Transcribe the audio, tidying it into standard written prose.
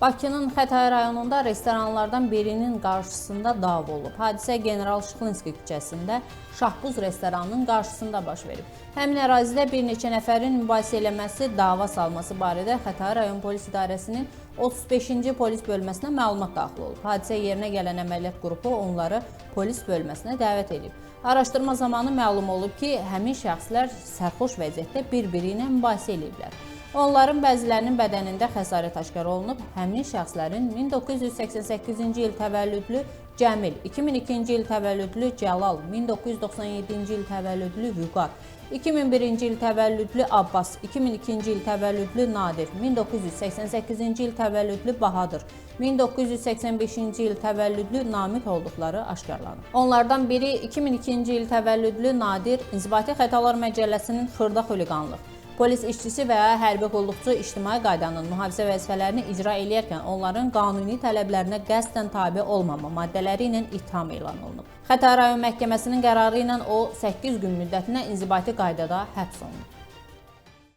Bakının Xətai rayonunda restoranlardan birinin qarşısında dava olub. Hadisə General Şıxlinski küçəsində Şahbuz restoranının qarşısında baş verib. Həmin ərazidə bir neçə nəfərin mübahisə eləməsi, dava salması barədə Xətai rayon polis idarəsinin 35-ci polis bölməsinə məlumat daxil olub. Hadisə yerinə gələn əməliyyat qrupu onları polis bölməsinə dəvət edib. Araşdırma zamanı məlum olub ki, həmin şəxslər sərxoş vəziyyətdə bir-biri ilə mübahisə eləyiblər. Onların bəzilərinin bədənində xəsarət aşkar olunub. Həmin şəxslərin 1988-ci il təvəllüdlü Cəmil, 2002-ci il təvəllüdlü Cəlal, 1997-ci il təvəllüdlü Vüqar, 2001-ci il təvəllüdlü Abbas, 2002-ci il təvəllüdlü Nadir, 1988-ci il təvəllüdlü Bahadır, 1985-ci il təvəllüdlü Namiq olduqları aşkarlanıb. Onlardan biri 2002-ci il təvəllüdlü Nadir İnzibati Xətalar Məcəlləsinin xırda xuliqanlıq, polis işçisi və ya hərbi qulluqçu ictimai qaydanın mühafizə vəzifələrini icra eləyərkən onların qanuni tələblərinə qəsdən tabe olmama maddələri ilə ittiham elan olunub. Xətai rayon məhkəməsinin qərarı ilə o 8 gün müddətinə inzibati qaydada həbs olunub.